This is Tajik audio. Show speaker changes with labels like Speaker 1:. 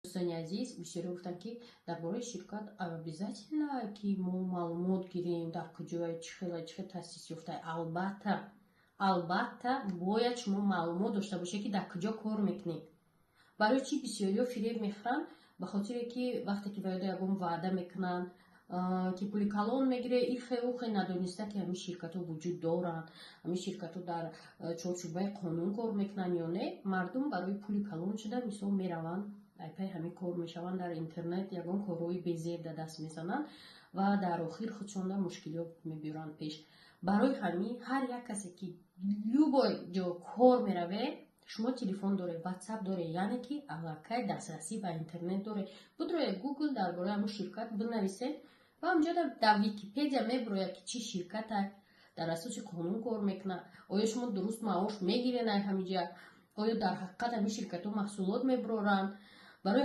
Speaker 1: Дӯстони азиз, бисёре гуфтанд, ки дар бораи ширкат обязательно ки мо маълумот гирем, дар куҷое, чӣ хела, чӣ хел таъсис ёфта. Албатта, албатта, бояд шумо маълумот дошта бошед, ки дар куҷо кор мекунед. Барои чӣ бисёриҳо фиреб мехӯранд? Ба хотире ки вақте ки ваёда ягон ваъда мекунанд, ки пули калон мегире, ихе ухе, надониста, ки ҳамин ширкатҳо вуҷуд доранд, ҳамин ширкатҳо дар чорчӯбаи қонун кор мекунанд ё не. Мардум барои пули калон шуда, мисол, мераванд, айпай ҳамин кор мешаванд, дар интернет ягон корҳои безеб да даст мезананд ва дар охир худшонда мушкилиёт мебиёранд пеш. Барои ҳамин ҳар як касе ки любой ҷо кор меравед, шумо телефон доред, Ватсап доред, яъне ки аллакай дастрасӣ ба интернет доред, будроед Гугл, дар бораи ҳамун ширкат бинависед ва ҳамҷо дар Википедия мебирояд, ки чӣ ширката, дар асоси қонун кор мекунад, оё шумо дуруст маош мегиред ай ҳамиҷа, оё дар ҳақиқат ҳамин ширкатҳо маҳсулот мебироранд. Барои